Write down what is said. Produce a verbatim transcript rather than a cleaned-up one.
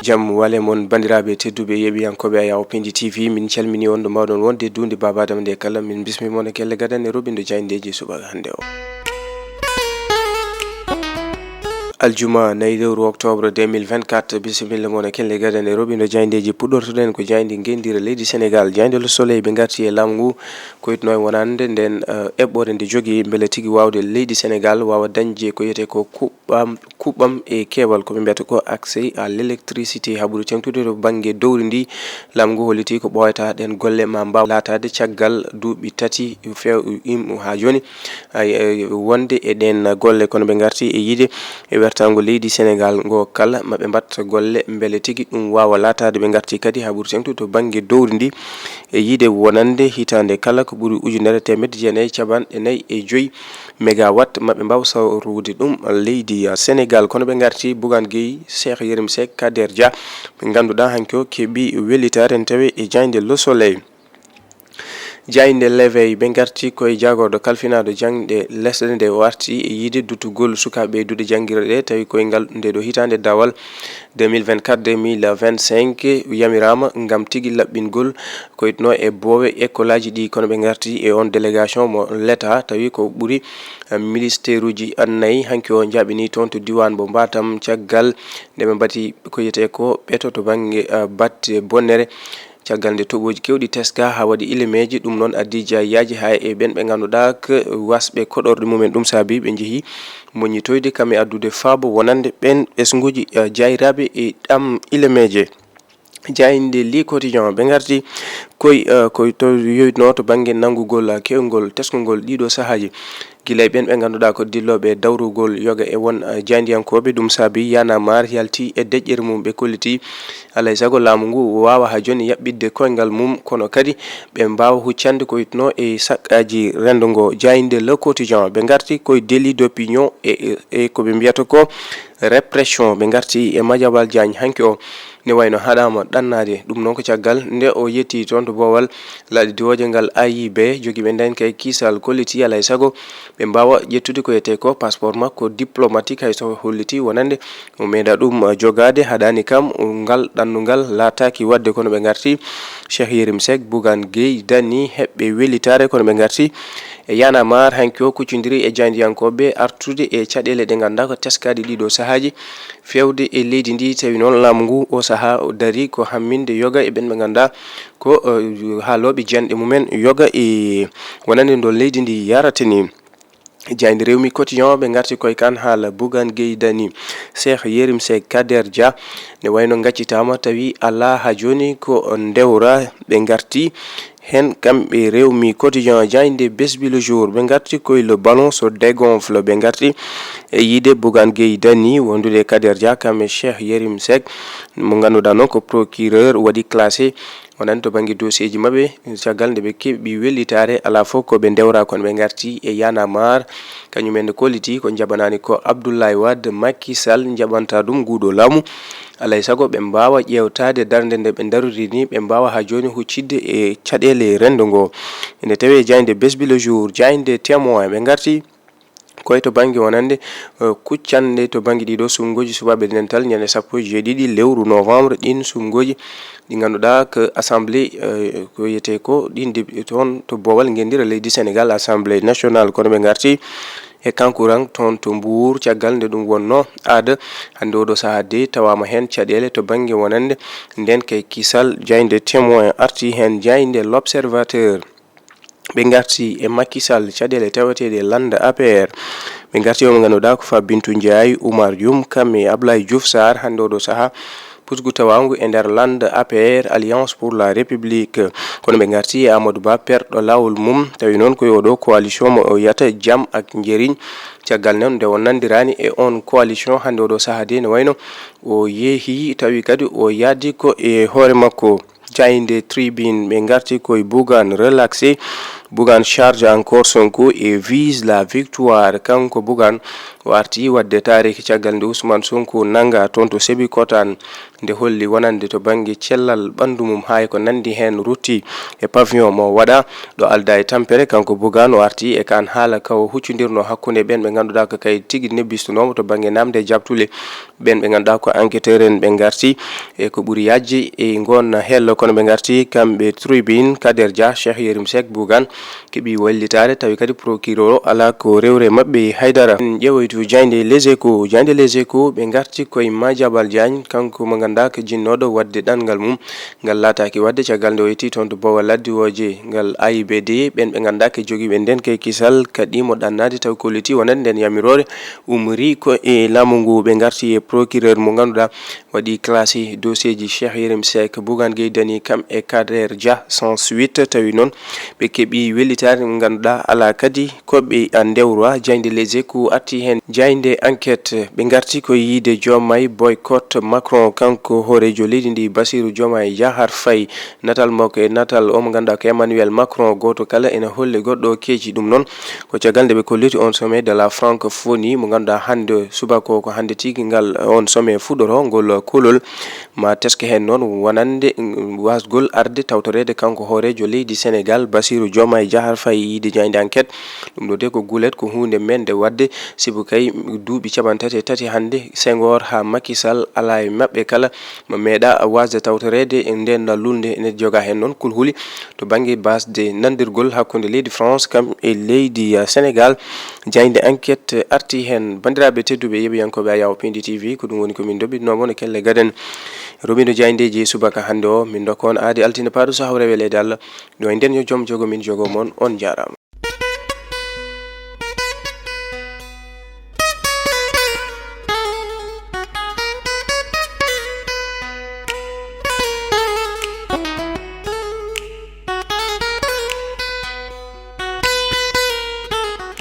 Jam wale mon, banndiraaɓe tedduɓe yeeɓiyankooɓe Ayaw Pindi T V, min calmini on ɗo mbaawɗon wonde duunde Baaba Adama nde kala. Min bismi mon e kelle gadane roɓindo jaayndeeji subaka hannde o. Aljuma nayi lewru octobre deux mille vingt-quatre, bisimilla mon e kelle gadane roɓindo jaayndeeji. Puɗɗortoɗen ko jaaynde ngenndire leydi Sénégal, jaaynde Le Soleil, ɓe ngarti e laamu ngu, ko witno e wonande nden, eh, eɓɓore nde jogii mbele tigi waawde leydi Sénégal waawa dañde ko wiyetee ko kuɓɓam, kuɓɓam e keewal, ko ɓe mbiyata ko accès à l'électricité. Haɓude teeŋtude to bannge dowri ndi, laamu ngu holliti ko ɓooyata ɗen golle ma mbaaw laataade caggal duuɓi tati few-, im-, haa jooni. Ay, eh, wonde e ɗen golle, kono ɓe ngarti e yiide e wertaango leydi Sénégal ngo kala, ma ɓe mbaɗ golle mbele tigi ɗum waawa laataade. Ɓe ngarti kadi haɓude teeŋtude to bannge dowri ndi e yiide wonande hitaande kala ko ɓuri ujunere teemedde jeenayi capanɗe nayi e joyi megawatt, ma ɓe mbaaw sawrude ɗum leydi, ah, Sénégal. Kono ɓe ngarti Bougane Gueye, Cheikh Yérim Seck, Kader Dia, ɓe ngannduɗaa hanki o keɓi wellitaare, en tawi e jaaynde Le Soleil. Jaaynde L'Éveil, ɓe ngarti koye jaagorɗo kalfinaaɗo jaŋde lesɗe nde o arti e yiide dutugol sukaaɓe e duɗe janngirɗe ɗe, tawi koye ngal nde ɗo hitaande dawal deux mille vingt-quatre deux mille vingt-cinq yamiraama ngam tigi laɓɓingol ko witno e boowe ekkolaaji ɗi, kono ɓe ngarti e on délégation mo l'État, tawi ko ɓuri, eh, ministeeruuji nayi. Hanki o jaaɓini toon to diiwaan mo Matam caggal nde ɓe mbaɗi ko wiyetee ko ɓeto to bannge, eh, batte bonnere. Caggal nde toɓooji keewɗi teskaa haa waɗi ilimeeji, ɗum noon addi jaayaaji haa e ɓeen ɓe ngannduɗaa ko wasɓe koɗorɗe mumen. Ɗum saabii ɓe njehi moññitoyde kam e addude faabo wonande ɓeen ɓesnguuji, eh, jaayraaɓe e ɗam ilimeeje. Jaaynde Le Quotidien, ɓe ngarti koye, eh, koye to yoytnoo to bannge nanngugol, eh, keewngol teskungol ɗiɗo sahaaji. Gila e ɓeen ɓe ngannduɗaa ko dillooɓe dawrugol yoga e won, eh, jaayndiyankooɓe, ɗum saabii Y'en a marre yalti e deƴƴere mum, ɓe kolliti alaa e sago laamu ngu waawa haa jooni yaɓɓitde koyngal mum, kono kadi ɓe mbaawa huccande ko witno e saqqaaji renndo ngo. Jaaynde Le Quotidien, ɓe ngarti koye délit d'opinion e, e, e ko ɓe mbiyata ko répression, ɓe ngarti e Madiambal Diagne hanki o. Ne wayno haɗaama ɗannaade. Ɗum noon ko caggal nde o yetti toon to boowal laaɗe diwooje ngal A I B, jogiiɓe nden kay kiisal kolliti alaa e sago ɓe mbaawa ƴettude ko wiyetee ko passeport makko diplomatique, hay so holliti wonande o meeɗa ɗum jogaade, haɗaani kam ngal ɗannungal laataaki waɗde, kono ɓe ngarti Cheikh Yérim Seck, Bougane Gueye Dany, heɓɓe wellitaare, kono ɓe ngarti e Y'en a marre hanki o kuccondiri e jaayndiyankooɓe artude e caɗeele ɗe ngannduɗaa ko teskaaɗe ɗiɗo sahaaji feewde e leydi ndi, tawi noon laamu ngu o sahaa o darii ko hamminde yoga e ɓeen ɓe ngannduɗaa ko, eh, haalooɓe janɗe mumen yoga e wonande ndo leydi ndi yarata ni. Jaaynde Rewmi Quotidien, ɓe ngarti koye kan haala Bougane Gueye Dany, Cheikh Yérim Seck, Kader Dia, ne wayno ngaccitaama tawi alaa haa jooni ko ndewra. Ɓe ngarti heen kamɓe Rewmi Quotidien. Jaaynde Bessbi Le Jour, ɓe ngarti koye le ballon se dégonfle, ɓe ngarti e yiide Bougane Gueye Dany wondude e Kader Dia kam e Cheikh Yérim Seck mo ngannduɗaa noon ko procureur waɗi classé wonande to bannge dossier ji maɓɓe, caggal nde ɓe keɓi wellitaare, alaa fof ko ɓe ndewra, kono ɓe ngarti e Y'en a marre, kañum en kolliti ko njaɓanaani ko Abdoulaye Wade, Macky Sall njaɓanta ɗum nguuɗo laamu. Alaa e sago ɓe mbaawa ƴeewtaade darnde nde ɓe ndarori ni, ɓe mbaawa haa jooni huccitde e caɗeele renndo ngo. Ene tawee jaaynde Bessbi Le Jour, jaaynde Témoin, ɓe ngarti koye to bannge wonande, eh, kuccande to bannge ɗiɗo suɓngooji suɓaaɓe dental ñande sappo e jeeɗiɗi lewru novembre, ɗiin suɓngooji ɗi ngannduɗaa ko assemblée, eh, ko wiyetee ko ɗiin de toon to boowal ngenndira leydi Sénégal, Assemblée nationale, kono ɓe ngarti e kankuran toon to Mbour, caggal nde ɗum wonno aada. Hannde oɗo sahaa de tawaama heen caɗeele to bannge wonande nden kay kisal, jaaynde Témoin arti heen, jaaynde L'Observateur. Ɓe ngarti e Macky Sall, caɗeele taweteeɗe lannda A P R. Ɓe ngarti e mo ngannduɗaa ko Fa Bintou Ndiaye, Oumar Youm, kam e Ablaye Diouf Sarr, hannde oɗo sahaa pusgu tawaangu e nder lannda A P R, Alliance pour la République. Kono ɓe ngarti e Amadou Ba, perɗo laawol mum, tawi noon ko e oɗo coalition mo o yiyata Jam ak Njeriñ. Caggal noon nde o nanndiraani e on coalition, hannde oɗo sahaa de ne wayno o yeehi, tawi kadi o yahdi ko e hoore makko. Jaaynde Tribune, ɓe ngarti koye Bougane relaxé. Bougane charge encore Sonko et vise la victoire. Kanko Bougane o arti waɗde taariki caggal nde Ousmane Sonko nannga toon to Sébikotane, nde holli wonande to bannge cellal ɓanndu mum, hay ko nanndi heen rutti e pavillon mo waɗa ɗo aldaa e tampere. Kanko Bougane o arti e kaan haala ka o huccondirnoo hakkunde ɓeen ɓe ngannduɗaa ko kay tigi nebbistunoomo to bannge naamnde e jaɓtule. Ɓeen ɓe ngannduɗaa ko enquêteur en ɓe ngarti e ko ɓuri yaajde e ngoon hello, kono ɓe ngarti kamɓe tribune, Kader Dia, Cheikh Yérim Seck, Bougane keɓi wallitaare, tawi kadi procureur o alaa ko rewre maɓɓe haydara. En ƴeewoytu jaaynde Les Échos. Jaaynde Les Échos ɓe ngarti koye Madiambal Diagne, kanko mo ngannduɗaa ko jinnooɗo waɗde ɗanngal mum. Ngal laataaki waɗde caggal nde o yettii toon to Bowal Laddiwooje ngal A I B D. Ɓeen ɓe ngannduɗaa ko jogiiɓe ndeen kay kisal kaɗi mo ɗannaade, taw kolliti wonande ndeen yamiroore umri ko e laamu ngu. Ɓe ngarti e procureur mo ngannduɗaa waɗi classé dossier ji Cheikh Yérim Seck, Bougane Gueye Dany kam e Kader Dia sans suite. Tawi noon ɓe keɓi wellitaare nde ngannduɗaa alaa kadi ko ɓe ndewra. Jaaynde Les Échos arti heen, jaaynde Enquête ɓe ngarti ko yiide Diomaye boycott Macron. Kanko hooreejo leydi ndi Bassirou Diomaye Diakhar Faye, natal makko e natal o mo ngannduɗaa ko Emmanuel Macron, gooto kala ene holli goɗɗo o keeci. Ɗum noon ko caggal nde ɓe kolliti on sommet de la francophonie mo ngannduɗaa hannde subaka o, ko hannde tigi ngal on sommet fuɗɗoroo ngol kuulol. Ma teske heen noon wonande, mm, waasgol arde tawtoreede kanko hooreejo leydi Sénégal, Bassirou Diomaye Diakhar Faye, yiide jaaynde Enquête. Ɗum ɗo de ko gulet, ko huunde men nde waɗde, sibu kay duuɓi capanɗe tati e tati hannde, Senghor haa Macky Sall, alaa e maɓɓe kala mo meeɗaa waasde tawtoreede e ndeen lulnde. Ene jogaa heen noon kulhuli to bannge baasde nanndirgol hakkunde leydi France kam e leydi, uh, Sénégal. Jaaynde Enquête arti heen. Banndiraaɓe tedduɓe, yeɓiyankooɓe Ayaw Pindi T V, ko ɗum woni ko min ndoɓɓitnoo mon e kelle gaden. Roɓindo jaayndeeji subaka hannde o, min ndokka on aadi altine paaɗo so hawre weleede Allah. Ɗo e nden yo joom jogo min jogo mon. On njaaraama.